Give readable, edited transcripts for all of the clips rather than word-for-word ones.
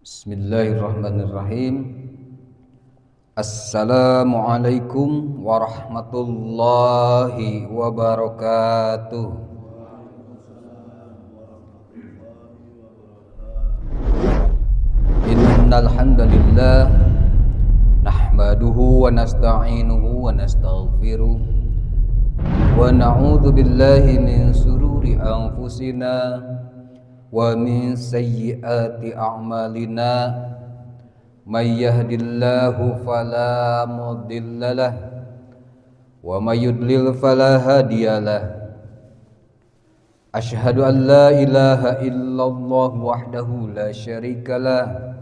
Bismillahirrahmanirrahim. Assalamualaikum warahmatullahi wabarakatuh. Innal hamdalillah nahmaduhu wa nasta'inuhu wa nastaghfiruh wa na'udzu billahi min sururi anfusina wa min sayyiati a'malina. May yahdihillahu fala mudhillalah wa may yudlil fala hadiyalah. Asyhadu an la ilaha illallah wahdahu la syarikalah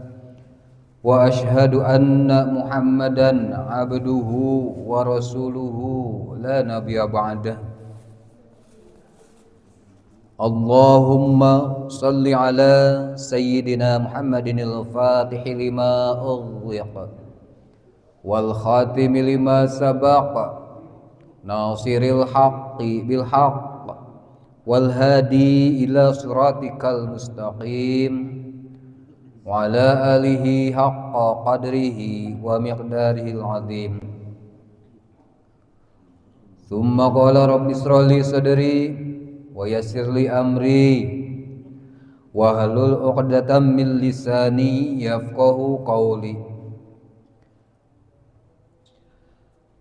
wa asyhadu anna Muhammadan abduhu wa rasuluhu la nabiyya ba'dah. Allahumma salli ala sayyidina Muhammadinil fatih lima ughliq wal khatimi lima sabaq nasiril haqqi bil haqq wal hadi ila siratikal mustaqim wa ala alihi haqqa qadrihi wa miqdarihil azim. Thumma qala rabbi israh li sadri wa yassir li amri wa hlul 'uqdatam min lisani yafqahu qawli.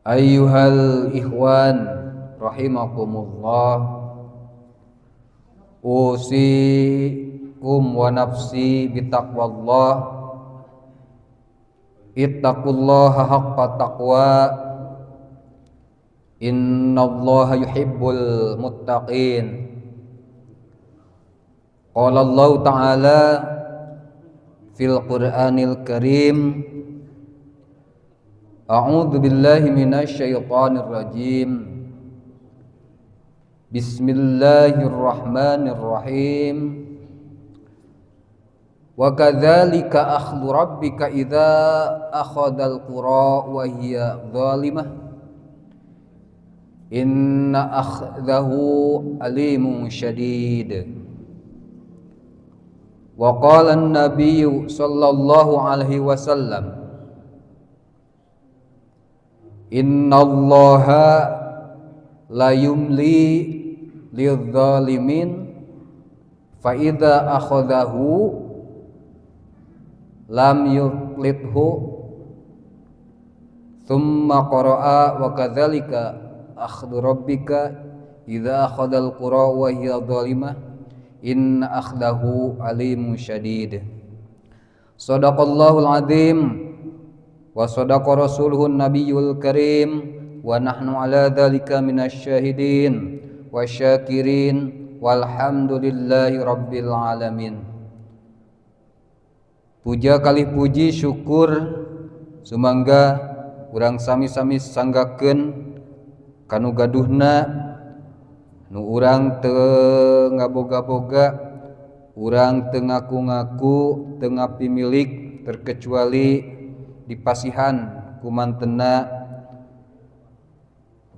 Ayyuhal ikhwan rahimakumullah, usikum wa nafsi bitaqwallah. Ittaqullaha haqqa taqwa, innallaha yuhibbul muttaqin. Qala Allah ta'ala fil Qur'anil Karim, a'udzu billahi minasyaitonir rajim. Bismillahirrahmanirrahim. Wa kadzalika akhdhu rabbika idza akhadhal qura wa hiya zalimah inna akhdahu alimun syadid. Wa qala an-nabiy sallallahu alaihi wasallam, innallaha la yumli lidh-dhalimin fa idza akhadahu lam yuqlithu. Thumma qara'a wa kadzalika akhdhu rabbika idza akhadhal qura wa hiya zalimah inna akhdahu alimun syadid. Sadaqallahul azim wa sadaqa rasuluhun nabiyul karim wa nahnu ala dzalika minasyahidin wasyakirin walhamdulillahi rabbil alamin. Puja kalih puji syukur sumangga urang sami-sami sanggakeun kanu gaduhna nu urang teu ngaboga-boga, urang teu ngaku-ngaku, teu ngapimilik terkecuali dipasihan kumantena.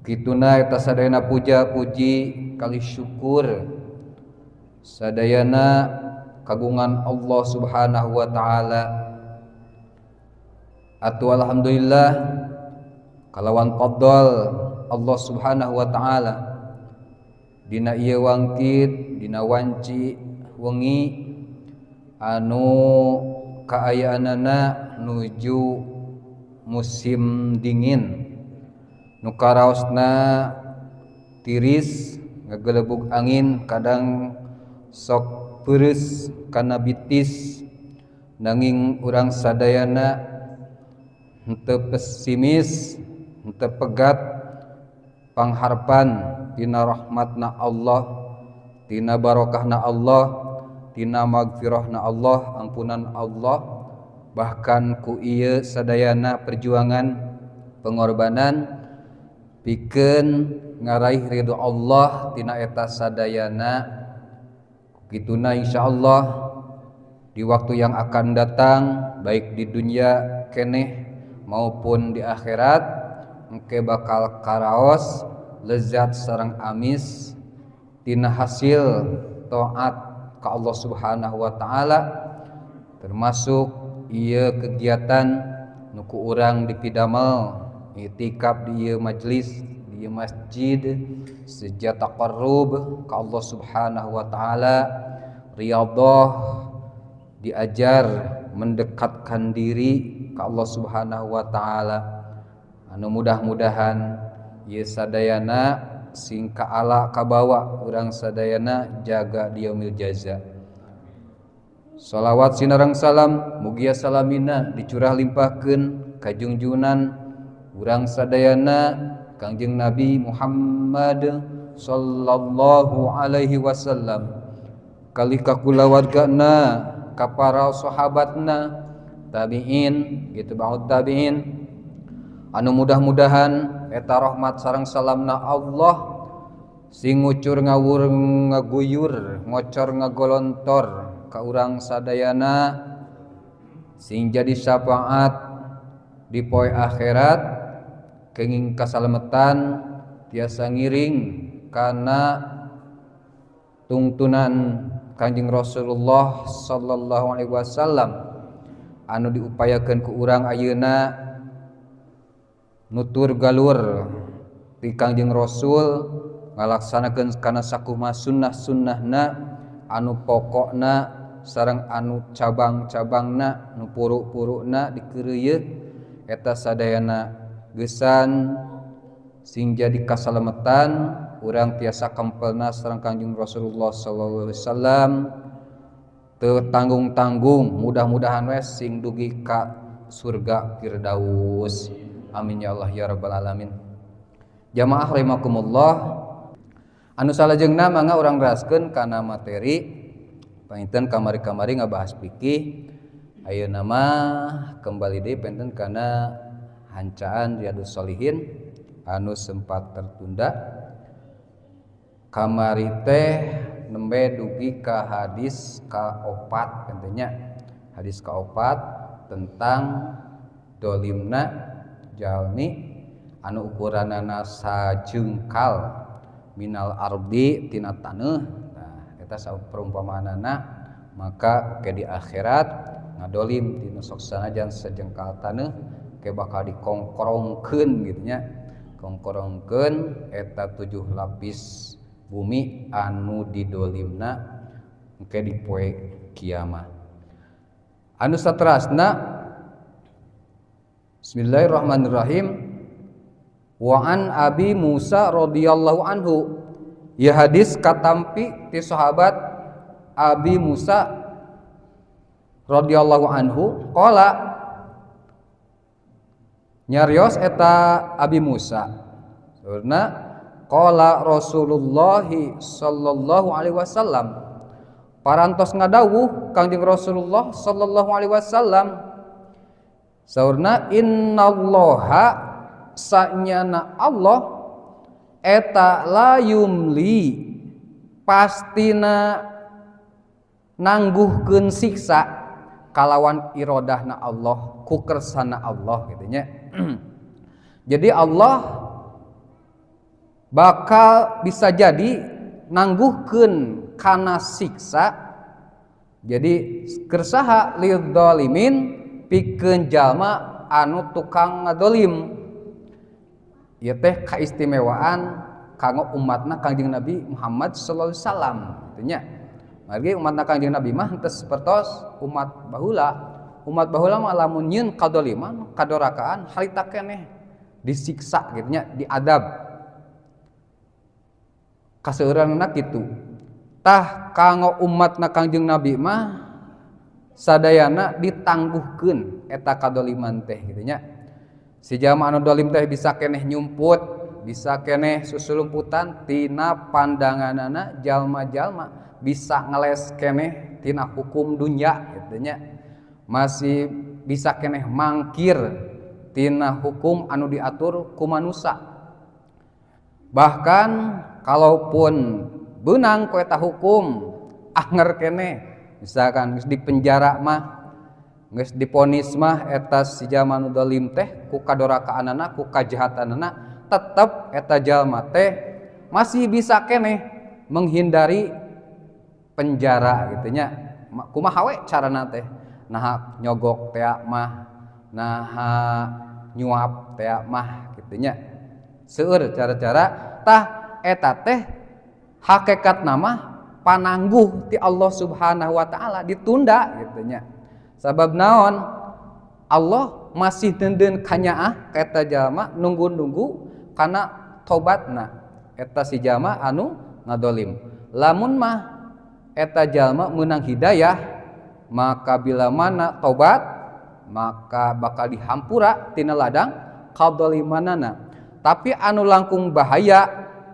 Kituna eta sadayana puja puji kalih syukur sadayana kagungan Allah Subhanahu wa taala. Atuh alhamdulillah kalawan fadl Allah Subhanahu wa taala dina ieu wangkit, dina wanci wengi anu kaayaanana nuju musim dingin nu karaosna tiris ngagelebug angin, kadang sok peureus kana bitis, nanging urang sadayana henteu pesimis, henteu pegat pangharpan tina rahmatna Allah, tina barokahna Allah, tina magfirahna Allah, ampunan Allah. Bahkan ku ieu sadayana perjuangan pengorbanan pikeun ngaraih ridho Allah tina eta sadayana. Kituna insyaallah di waktu yang akan datang, baik di dunia keneh maupun di akhirat, engke bakal karaos lezat sareng amis tina hasil taat ka Allah Subhanahu wa taala. Termasuk ieu kegiatan nu ku urang dipidamel itikaf di ieu majelis di ieu masjid seja taqarrub ka Allah Subhanahu wa taala, riyadhah diajar mendekatkan diri ka Allah Subhanahu wa taala. Anu mudah-mudahan ieu sadayana sing kaala kabawa urang sadayana jaga di yaumil jaza. Salawat sinareng salam mugia salamina dicurah limpahkeun ka junjunan urang sadayana Kangjeng Nabi Muhammad sallallahu alaihi wasallam, kali ka kulawargana, ka para sahabatna, tabiin gitu ba'ud tabiin. Anu mudah-mudahan eta rahmat sareng salamna Allah sing ngucur ngawur ngaguyur ngocor ngagolontor ka urang sadayana, sing jadi syafaat di poe akhirat kenging kasalametan tiasa ngiring kana tungtunan Kanjeng Rasulullah sallallahu alaihi wasallam anu diupayakeun ku urang ayeuna nutur galur ti Kangjeng Rasul ngalaksanakeun kana sakumaha sunnah-sunnahna anu pokokna sareng anu cabang-cabangna nu puru-puruna dikeureuyeut eta sadayana geusan sing jadi kasalametan urang tiasa kempelna sareng Kangjeng Rasulullah sallallahu alaihi wasallam teu tanggung-tanggung, mudah-mudahan we sing dugi ka surga Firdaus. Amin ya Allah ya rabbal alamin. Jamaah rahimakumullah, anu salajengna mangga urang teraskeun kana materi panginten kamari-kamari ngabahas fikih, ayeuna mah kembali deui panginten kana hancaan Riyadhus Shalihin anu sempat tertunda. Kamari teh nembe dugi ka hadis kaopat panginten nya. Hadis kaopat tentang dolimna jalmi anu ukuranana sajengkal minal ardi tina taneuh. Nah, eta perumpamaanana maka ke di akhirat ngadolim tina sok sanajan sejengkal taneuh ke bakal dikongkorongkeun gitu nya. Kongkorongkeun eta 7 lapis bumi anu didolimna ke di poe kiamat. Anu saterasna, Bismillahirrahmanirrahim. Wa an Abi Musa radhiyallahu anhu. Ya hadis katampi ti sahabat Abi Musa radhiyallahu anhu qala nyarios eta Abi Musa. Saurna qala Rasulullah sallallahu alaihi wasallam, parantos ngadawuh Kangjeng Rasulullah sallallahu alaihi wasallam. Saurna innallaha sanyana Allah eta la yumli pastina nangguhkeun siksa kalawan irodahna Allah ku kersana Allah gitu nya. Jadi Allah bakal bisa jadi nangguhkeun kana siksa. Jadi kersaha lidzalimin pikeun jalma anu tukang ngadolim. Ieu teh kaistimewaan kanggo umatna Kangjeng Nabi Muhammad sallallahu alaihi wasallam kitu nya. Margi umatna Kangjeng Nabi mah henteu sapertos umat baheula. Umat baheula mah lamun nyieun kadoliman, kadorakaan harita keneh disiksa kitu nya, diadab. Kaseueuranna kitu. Tah kanggo umatna Kangjeng Nabi mah sadayana ditangguhkeun eta kadoliman teh kitu nya. Si jalma anu dolim teh bisa keneh nyumput, bisa keneh susulumputan tina pandanganana jalma-jalma, bisa ngeles keneh tina hukum dunya kitu nya. Masih bisa keneh mangkir tina hukum anu diatur ku manusa. Bahkan kalaupun beunang ku eta hukum anger keneh, misalkan geus dipenjara mah, geus diponis mah eta si jalma nu dolim teh ku kadorakaanana, ku kajahatanana, tetep eta jalma teh masih bisa keneh menghindari penjara gitu nya. Kumaha we carana teh? Naha nyogok tea mah, naha nyuap tea mah kitu nya. Seueur cara-cara tah eta teh hakikat nama panangguh ti Allah Subhanahu wa taala ditunda kitu nya. Sabab naon? Allah masih dendeun kanyaah ka eta jalma nunggu-nunggu kana tobatna eta si jalma anu ngadolim. Lamun mah eta jalma meunang hidayah, maka bila mana tobat maka bakal dihampura tina ladang kadolimanana. Tapi anu langkung bahaya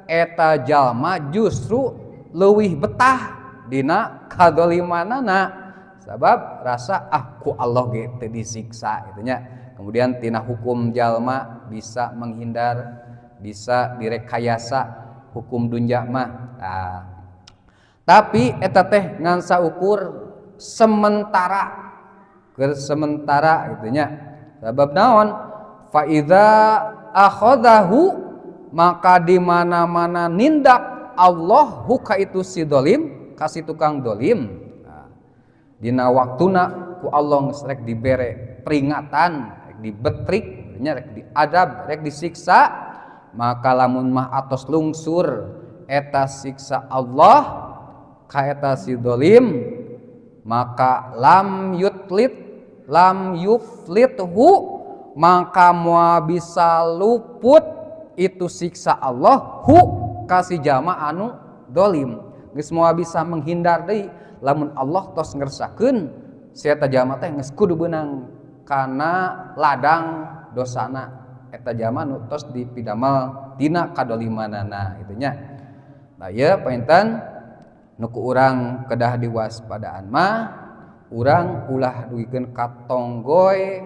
eta jalma justru leuwih betah dina kadolimanana. Sabab rasa ah ku Allah ge teu disiksa kitu nya. Kemudian tina hukum jalma bisa menghindar, bisa direkayasa hukum dunya mah. Nah, tapi eta teh ngan saukur sementara, keur sementara kitu nya. Sabab naon? Fa idza akhadahu, maka di mana-mana nindak Allah huka itu si dolim, kasih tukang dolim. Nah, dina waktuna ku Allah geus rek dibere peringatan, rek dibetrik, nya rek diadab, rek disiksa, maka lamun mah atos lungsur eta siksa Allah ka eta si dolim, maka lam yutlit, lam yuflithu, maka moal bisa luput itu siksa Allah hu kasih jama anu dolim. Geus moal bisa menghindar deui lamun Allah tos ngersakeun si eta jalma teh geus kudu beunang kana ladang dosana eta jalma nu tos dipidamel tina kadolimanana kitu nya. Nah ieu panginten nu ku urang kedah diwaspadaan mah urang ulah dugikeun ka tonggoy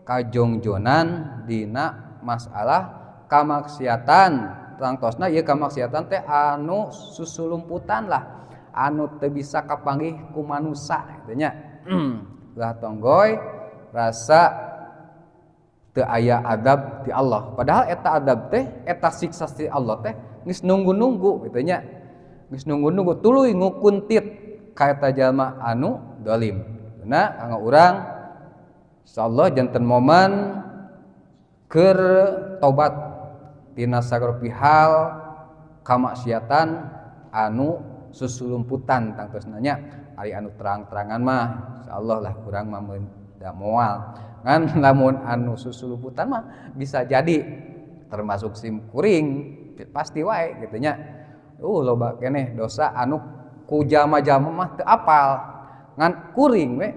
kajongjonan dina masalah kamaksiatan. Tangtosna ieu kamaksiatan teh anu susulumputan lah, anu teu bisa kapanggih ku manusa kitu nya. Ulah tonggoy rasa teu aya adab ti Allah, padahal eta adab teh, eta siksa ti Allah teh geus nunggu-nunggu kitu nya. Geus nunggu-nunggu tuluy ngukuntit ka eta jalma anu dolim. Nah, kanggo urang insyaallah janten momen keur tobat tina sagala hal kamaksiatan anu susulumputan tangtosna nya. Ari anu terang-terangan mah insyaallah lah urang mah da moal. Ngan lamun anu susulumputan mah bisa jadi termasuk sim kuring pasti wae kitu nya. Loba keneh dosa anu ku jalma-jalma mah teu apal. Ngan kuring we,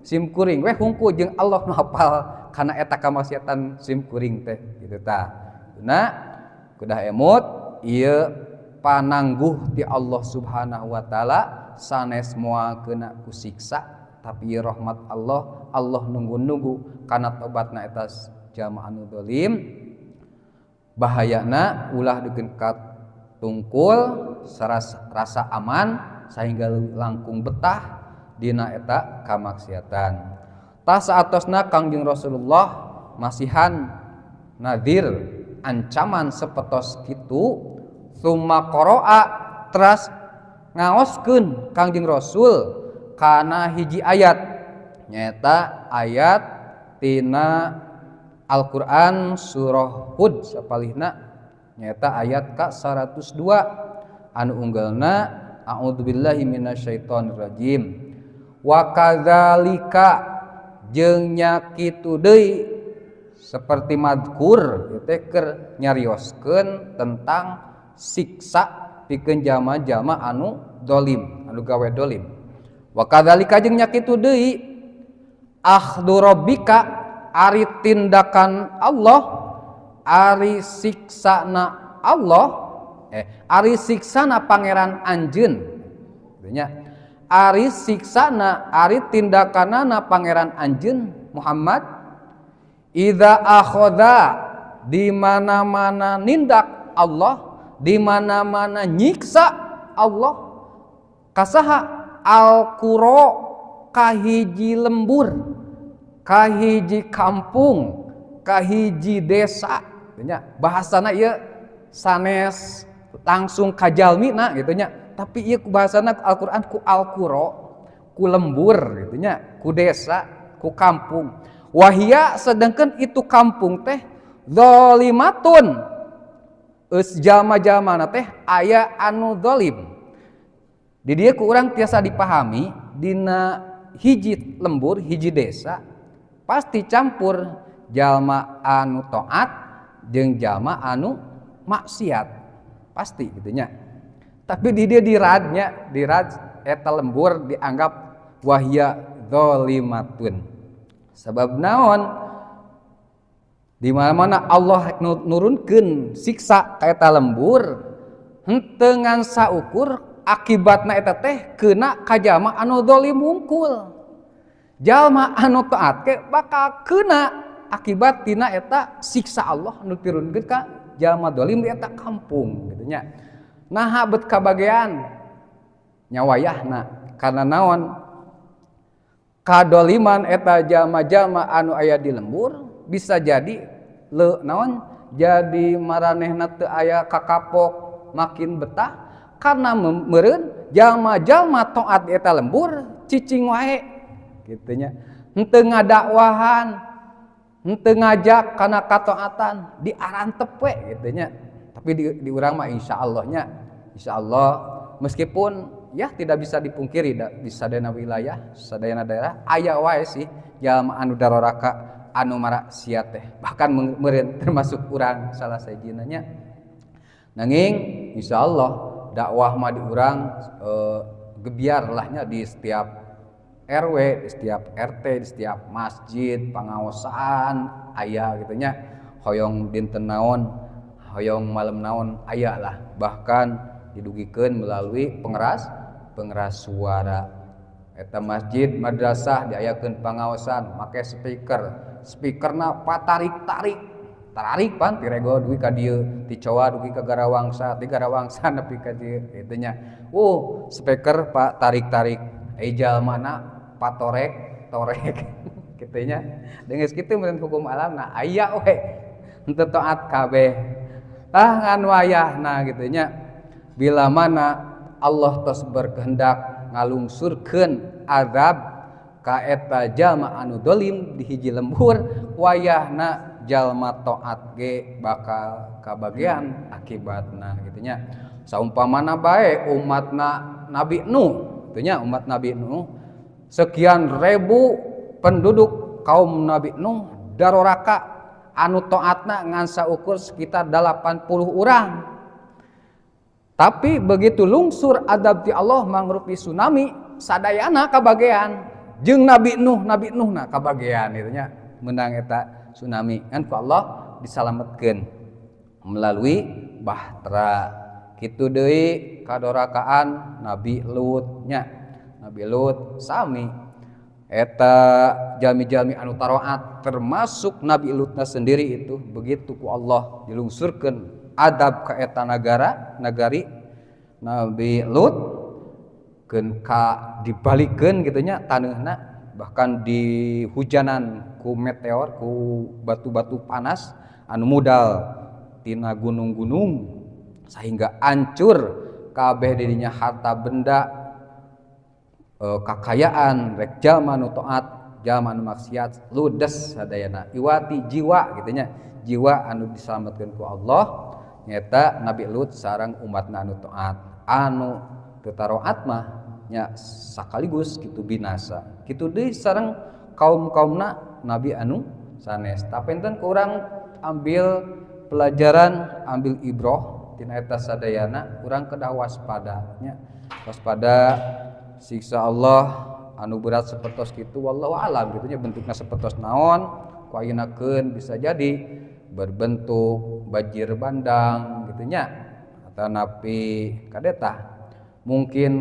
sim kuring we hungku jeung Allah nu apal kana eta kamaksiatan sim kuring teh kitu tah. Nah, kudah emut ieu panangguh ti Allah Subhanahu wa taala sanes moal kena ku siksa, tapi ieu rahmat Allah, Allah nunggu-nunggu kana tobatna eta jalma anu dolim. Bahayana ulah dugikeun ka tungkul rasa aman sehingga langkung betah dina eta kamaksiatan. Tah saatosna Kangjeng Rasulullah masihan nadir ancaman sepetos kitu, summa qara'a teras ngaoskeun Kangjeng Rasul kana hiji ayat, nyaeta ayat tina Al-Qur'an surah Hud sapalihna, nyaeta ayat ka 102 anu unggalna a'udzubillahi minasyaitonirrajim. Wa kadzalika jeung nya kitu deui seperti madkur ieu teh keur nyarioskeun tentang siksa pikeun jalma-jalma anu dolim, anu gawe dolim. Wa kadzalika jeung nya kitu deui akhdu rabbika, ari tindakan Allah, ari siksana Allah, ari siksana pangeran anjeun kitu nya. Ari siksana, ari tindakanana pangeran anjeun Muhammad, idza akhadha, di mana-mana nindak Allah, di mana-mana nyiksa Allah, kasaha al-qura kahiji lembur, kahiji kampung, kahiji desa nya. Bahasana ieu sanes langsung ka jalmina gitu nya, tapi ieu bahasana Al-Qur'an ku al-qura, ku lembur gitu nya, ku desa. ku kampung. Wahia sedangkan itu kampung teh zalimatun. Eus jalma-jalmana teh aya anu zalim. Di dieu ku urang tiasa dipahami dina hiji lembur, hiji desa pasti campur jalma anu taat jeung jalma anu maksiat. Pasti gitu nya. Tapi di dieu diradnya, dirad eta lembur dianggap wahia zalimatun. Sebab naon? Di mana-mana Allah nurunkeun siksa ka eta lembur henteu ngan saukur akibatna eta teh keuna ka jalma anu zalim wungkul. Jalma anu taat ke bakal keuna akibat tina eta siksa Allah nu turunkeun ka jalma zalim di eta kampung gitu nya. Naha bet kabagean nya wayahna karena naon? Kadoliman eta jalma-jalma anu aya di lembur bisa jadi le naon jadi maranehna teu aya kakapok makin betah karena meureun jalma-jalma taat eta lembur cicing wae kitu nya. Henteu ngadakwahan, henteu ngajak kana kataatan, diarantep we kitu nya. Tapi di urang mah insyaallah nya, insyaallah meskipun ya tidak bisa dipungkiri di sadayana wilayah, sadayana daerah aya wae sih jalma anu daroraka anu maksiat teh, bahkan meureun termasuk urang salah sahijina nya. Nanging insyaallah dakwah mah di urang gebiar lah nya di setiap RW, di setiap RT, di setiap masjid, pangaosan aya gitu nya. Hoyong dinten naon, hoyong malam naon aya lah, bahkan didugikeun melalui pengeras suara. Eta masjid, madrasah diayakeun pangaosan make speaker. Speakerna patarik-tarik, tarik pan ti Rego dugi ka dieu, ti Coa dugi ka Garawangsa, ti Garawangsa nepi ka dieu kitu nya. Speaker pak tarik-tarik, ai jalmana patorek torek kitu nya. Deungeus kitu meureun hukum alamna aya we henteu taat kabeh. Tah ngan wayahna kitu nya. Bila mana Allah tos berkehendak ngalungsurkeun azab ka eta jalma anu dolim di hiji lembur, wayahna jalma taat ge bakal kabagean akibatna kitu nya. Saumpamana bae umatna Nabi Nuh kitu nya, umat Nabi Nuh sekian ribu penduduk kaum Nabi Nuh daroraka anu taatna ngan saukur sekitar 80 urang. Tapi begitu lungsur adab ti Allah mangrupi tsunami sadayana kabagean jeung Nabi Nuh, Nabi Nuh na kabagean kitu nya, menang eta tsunami kan ku Allah disalametkeun melalui bahtera. Kitu deui kadorakaan Nabi Lut nya. Nabi Lut sami eta jalmi-jalmi anu taroat termasuk Nabi Lutna sendiri itu begitu ku Allah dilungsurkeun adab ka eta nagara nagari Nabi Lut keun ka dibalikeun kitu nya taneuhna, bahkan dihujanan ku meteor, ku batu-batu panas anu mudal tina gunung-gunung sehingga hancur kabeh dirinya harta benda, kakayaan rek jalma nu taat jalma nu maksiat ludes sadayana iwati jiwa kitu nya, jiwa anu disalametkeun ku Allah nyata Nabi Lut sareng umatna anu taat. Anu teu taroat mah nya sakaligus kitu binasa. Kitu deui sareng kaum-kaumna Nabi anu sanes. Tapenten ku urang ambil pelajaran, ambil ibroh tina eta sadayana, urang kedah waspada nya. Waspada siksa Allah anu berat sapertos kitu, wallahu alam kitu nya bentukna sapertos naon, ku ayeuna-keun bisa jadi berbentuk banjir bandang gitu nya, atau napi kadeta. Mungkin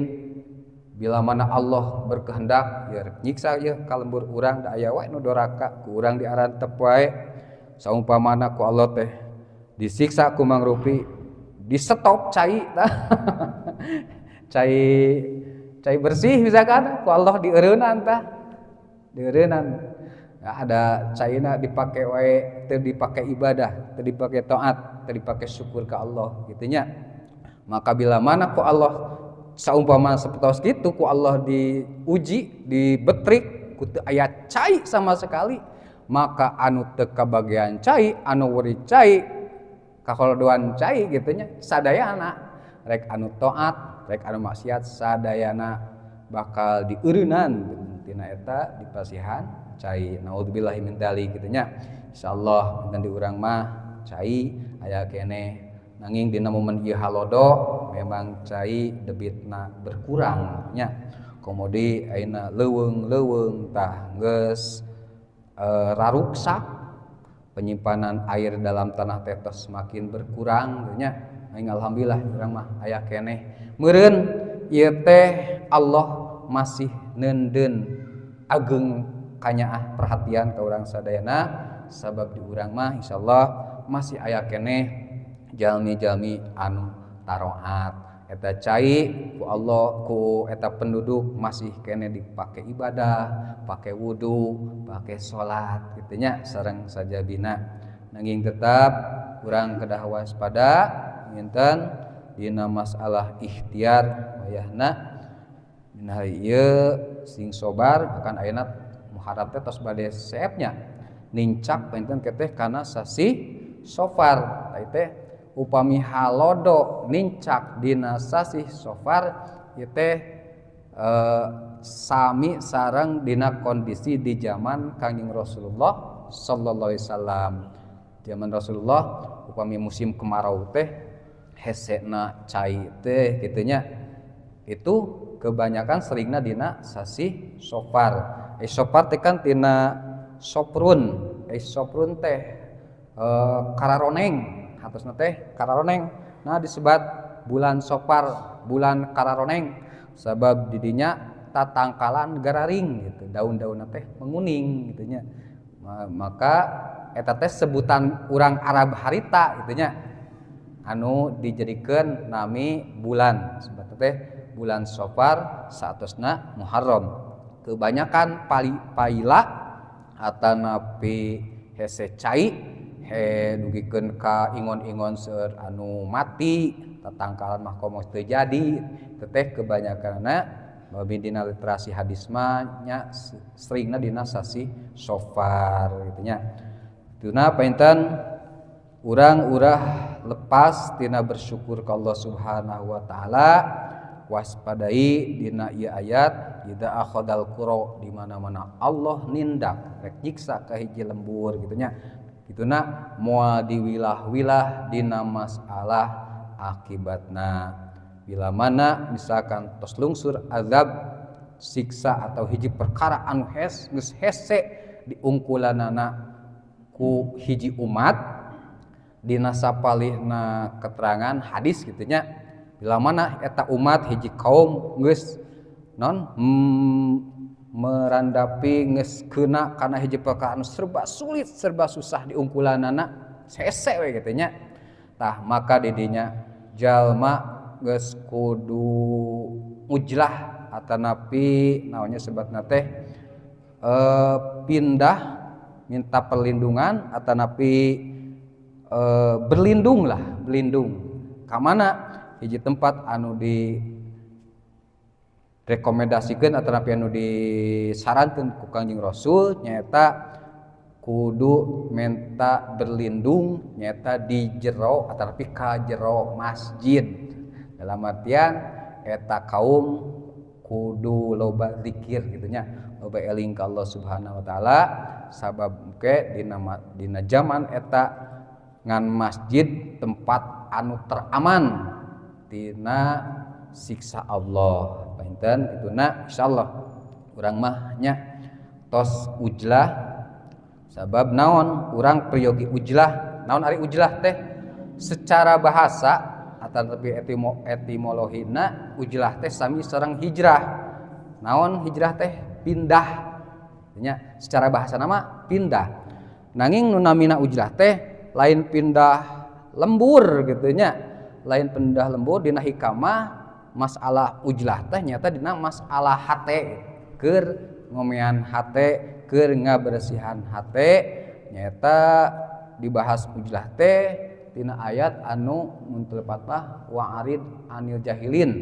bila mana Allah berkehendak ya nyiksa ya ka lembur urang da aya wae nu doraka ku urang diarantep wae. Saumpamana ku Allah teh disiksa ku mangrupi disetop cai tah. Cai bersih misalkan ku Allah dieureunnan tah. Dieureunnan. Nah, ada caina dipake wae teu dipake ibadah, teu dipake taat, teu dipake syukur ka Allah kitu nya. Maka bila mana ku Allah saumpama sapertos kitu ku Allah diuji, dibetrik ku teu aya cai sama sekali maka anu teu kabagian cai anu weri cai kaholodoan cai gitu nya sadayana rek anu taat rek anu maksiat sadayana bakal dieureunnan tina eta dipasihan cai naudzubillahi min dzalik kitu nya insyaallah dan di urang mah cai aya keneh nanging dina momen ieu halodo memang cai debitna berkurang nya komodi ayeuna leuweung-leuweung tah geus raruksak penyimpanan air dalam tanah teh tos semakin berkurang nya nanging alhamdulillah urang mah aya keneh meureun ieu teh Allah masih neundeun ageng kanyaah perhatian ka urang sadayana sabab di urang mah insyaallah masih aya keneh jalmi-jalmi anu taroat eta cai ku Allah ku eta penduduk masih keneh dipake ibadah, pake wudu, pake salat kitu nya sareng sajabina nanging tetap urang kedah waspada nginten dina masalah ikhtiar wayahna dina ieu sing sobar akan ayeuna Muharram teh tos bade seepnya nincak panginten keteh kana sasih Safar tah teh upami halodo nincak dina sasih Safar ieu teh sami sareng dina kondisi di zaman Kangjeng Rasulullah sallallahu alaihi wasallam. Zaman Rasulullah upami musim kemarau teh hesena cai teh kitu nya itu kebanyakan seringna dina sasih Safar. Safar teh kan tina soprun, soprun teh kararoneng, hatosna teh kararoneng. Nah disebat bulan Safar, bulan kararoneng sabab didinya tatangkalan gararing gitu, daun-daunna teh menguning gitu nya. Maka eta teh sebutan urang Arab harita gitu nya anu dijadikeun nami bulan sebat teh bulan Safar saatosna Muharram. Kebanyakan paila atanapi hese cai he dugikeun ka ingon-ingon seueur anu mati tatangkalan mah komo teu jadi teteh kebanyakanna babi dina literasi hadis mah nya seringna dina sasih Safar gitu nya. Tuna painten urang urah lepas tina bersyukur ka Allah Subhanahu wa taala waspadai dina ieu ayat idza akhadal qura di mana-mana Allah nindak rek nyiksa ka hiji lembur gitu nya. Kituna moal diwilah-wilah dina masalah akibatna bila mana misalkan tos lungsur azab siksa atau hiji perkara anu hes geus hese diungkulanana ku hiji umat dina sapalihna keterangan hadis kitu nya bila mana eta umat hiji kaum geus non merandapi geus keuna kana hiji perkara anu serba sulit serba susah diungkulanana hese we kitu nya tah maka didinya jalma geus kudu ujlah atanapi naonnya sebatna teh pindah minta perlindungan atanapi berlindung lah berlindung ka mana hiji tempat anu di rekomendasikeun atanapi anu disarankeun ku Kangjeng Rasul nyaeta kudu menta berlindung nyaeta di jero atanapi ka jero masjid. Dalam artian eta kaum kudu loba zikir gitu nya, loba eling ka Allah Subhanahu wa taala sabab ke dina zaman eta ngan masjid tempat anu teraman tina siksa Allah. Panten kituna insyaallah urang mah nya tos ujlah sabab naon urang priyogi ujlah. Naon ari ujlah teh secara bahasa atau etimologina ujlah teh sami sareng hijrah. Naon hijrah teh pindah nya secara bahasa nama pindah. Nanging nu namina ujlah teh lain pindah lembur gitu nya, lain pindah lembur dina hikamah masalah ujlah teh nyata dina masalah hate keur ngomean hate keur ngabersihan hate nyata dibahas ujlah teh tina ayat anu mun teu lepat mah wa'arid anil jahilin.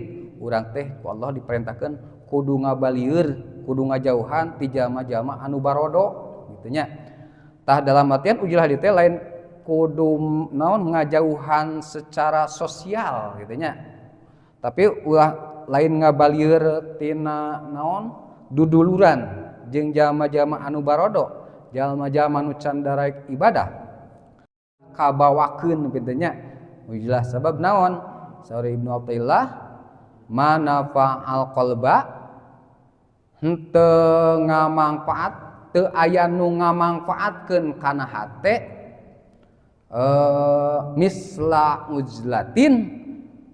Urang teh ku Allah diperintahkeun kudu ngabalieur kudu ngajauhan ti jalma-jalma anu barodo gitu nya. Tah dalam artian ujlah di teh lain kudu naon ngajauhan secara sosial gitu nya. Tapi ulah lain ngabalieur tina naon duduluran jeung jalma-jalma anu barodo, jalma-jalma nu can daraek ibadah. Kabawakeun kitu nya. Ujlah sabab naon? Saur Ibnu Athaillah manafa'al qalba henteu ngamangpaat teu aya nu ngamangpaatkeun kana hate misla ujlatin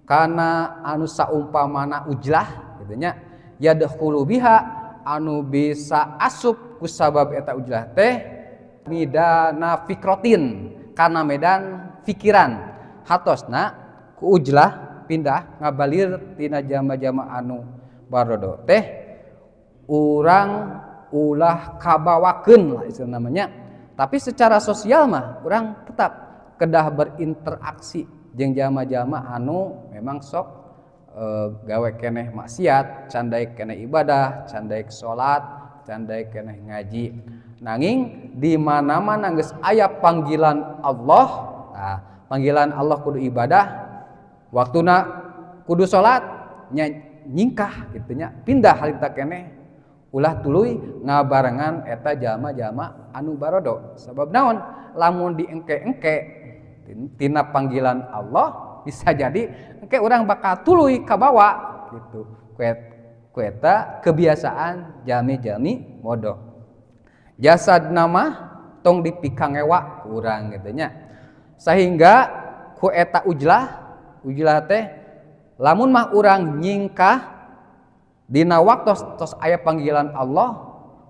kana anu saumpamana ujlah kitu nya yadkhulu biha anu bisa asup ku sabab eta ujlah teh midana fikrotin kana medan pikiran hatosna ku ujlah pindah ngabalir tina jama-jama anu barodo teh urang ulah kabawakeun lah istilah namanya. Tapi secara sosial mah urang tetap kedah berinteraksi jeung jama-jama anu memang sok gawe keneh maksiat, can daek keneh ibadah, can daek salat, can daek keneh ngaji. Nanging di mana-mana geus aya panggilan Allah, nah, panggilan Allah kudu ibadah, waktuna kudu salat, nya nyingkah kitu nya, pindah harita keneh ulah tuluy ngabarengan eta jalma-jalma anu barodo. Sabab naon? Lamun diengke-engke tina panggilan Allah bisa jadi engke urang bakal tuluy kabawa gitu. Ku eta kebiasaan jalmi-jalmi bodoh. Jasad nama tong dipikangewa ku urang gitu nya. Sehingga ku eta ujlah, ujlah teh lamun mah urang nyingkah dina waktos tos aya panggilan Allah,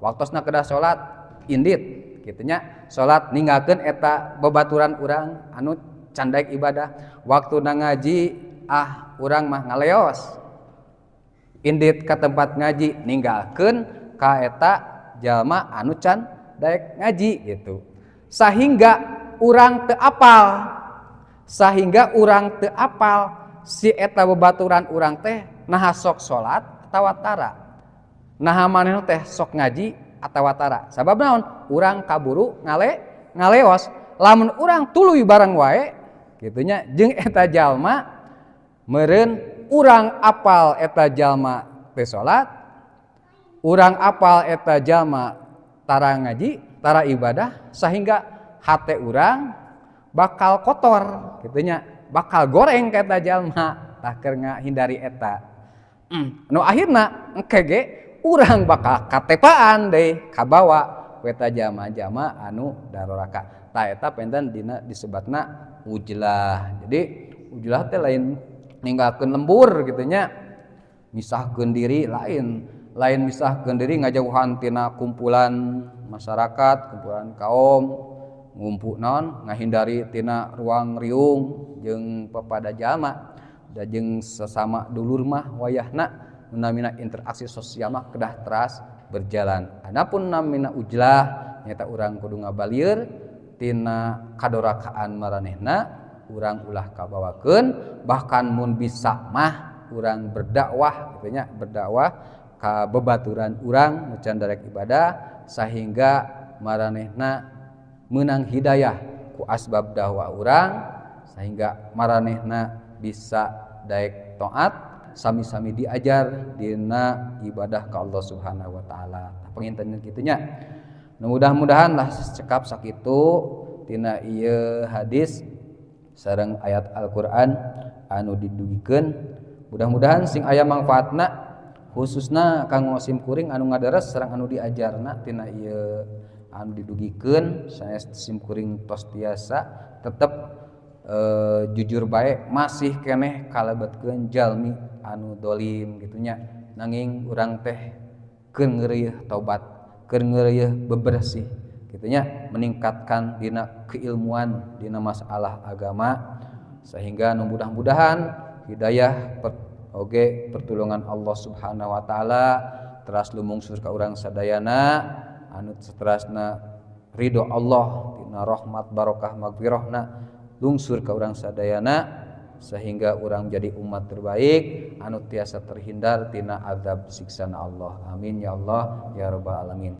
waktosna kedah salat indit kitu nya, salat ninggalkeun eta babaturan urang anu can daek ibadah, waktuna ngaji ah urang mah ngaleos. Indit ka tempat ngaji ninggalkeun ka eta jalma anu can daek ngaji gitu. Sahingga urang teu apal, sahingga urang teu apal si eta babaturan urang teh naha sok salat atawa tara, naha manehna teh sok ngaji atawa tara. Sabab naon? Urang kaburu ngaleos. Lamun urang tuluy bareng wae kitu nya jeung eta jalma meureun urang apal eta jalma teh salat, urang apal eta jalma tara ngaji, tara ibadah, sehingga hate urang bakal kotor kitu nya, bakal goreng ka eta jalma tah keur ngahindari eta. Nu akhirna engke ge urang bakal katepaan deui kabawa ku eta jalma-jalma anu daroraka. Tah eta penten dina disebatna ujlah. Jadi ujlah teh lain ninggalkeun lembur kitu nya, misahkeun diri lain, lain misahkeun diri ngajauhan tina kumpulan masyarakat, kumpulan kaum, ngumpu naon ngahindari tina ruang riung jeung papada jalma da jeung sesama dulur mah wayahna namina interaksi sosial mah kedah teras berjalan. Adapun namina ujlah nyata urang kudu ngabalieur tina kadorakaan maranehna, urang ulah kabawakeun, bahkan mun bisa mah urang berdakwah kitu nya, berdakwah ka bebaturan urang nu can darek ibadah sehingga maranehna meunang hidayah ku asbab dakwah urang sehingga maranehna bisa daek taat sami-sami diajar dina ibadah ka Allah Subhanahu wa taala. Tah panginten kitu nya. Mudah-mudahan lah cekap sakitu tina ieu hadis sareng ayat Al-Qur'an anu didugikeun. Mudah-mudahan sing aya mangfaatna khususna kanggo sim kuring anu ngadares sareng anu diajarna tina ieu anu didugikeun. Sanes sim kuring tos tiasa tetep jujur bae masih keneh kalebetkeun jalmi anu dolim gitu nya. Nanging urang teh keur ngeureuyeuh tobat, keur ngeureuyeuh bebersih gitu nya, meningkatkan dina keilmuan dina masalah agama sehingga nu mudah-mudahan hidayah oge pertolongan Allah Subhanahu wa taala teras lumungsur ka urang sadayana anu saterasna ridho Allah dina rahmat barokah magfirahna lungsur ka urang sadayana. sehingga urang jadi umat terbaik anu tiasa terhindar tina azab siksana Allah. Amin ya Allah ya rabbal alamin.